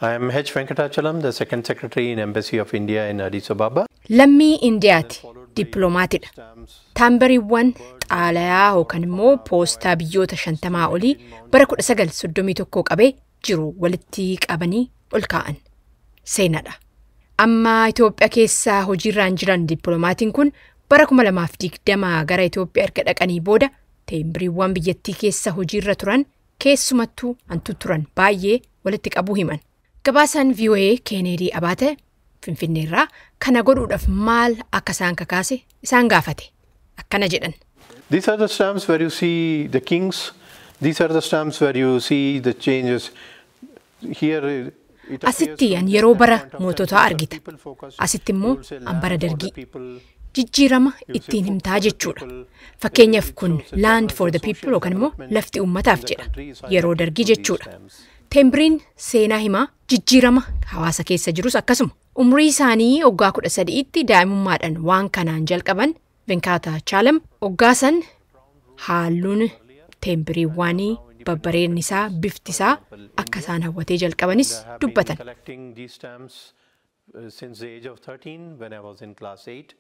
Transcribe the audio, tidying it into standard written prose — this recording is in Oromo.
I am H. Venkatachalam, the second secretary in Embassy of India in Addis Ababa. Lammii Indiyaati. Dippiloomaatidha. Taambariiwwan xaalayaa yookaan immoo poostaa biyyoota 50 olii bara 1931 qabee jiru walitti qabanii ol kaa'an. Seenadha. Amma Itoophiyaa keessa hojiirraan jiran dippiloomatiin kun bara 2020 gara Itoophiyaa erga dhaqanii booda teembiriiwwan biyyattii keessa hojiirra turan, keessumattuu hantu turan baay'ee walitti qabuu himan. Gabaasaan VOA Keeneedii Abaate Finfinneerraa kana godhuudhaaf maal akka isaan kakaase isaan gaafate. Akkana jedhan. These are the stamps where you see the kings. These are the stamps where you see the changes. Here Asitti an yeroo bara moototaa argita. Asitti immoo an bara Dargii. Jijjiirama ittiin himtaa jechuudha. Fakkeenyaaf kun "Land for the people" yookaan immoo lafti uummataaf jedha. Yeroo Dargii jechuudha. Teembiriin seenaa himaa, jijjiirama hawaasa keessa jirus akkasuma. Umrii isaanii waggaa 13tti daa'imummaadhaan waan kanaan jalqaban Venkaata Chaalam hoggaasan halluun teembiriiwwanii babbareedni isaa, bifti isaa akka isaan hawwatee jalqabanis dubbatan. Collecting these stamps since the age of 13, when I was in class 8.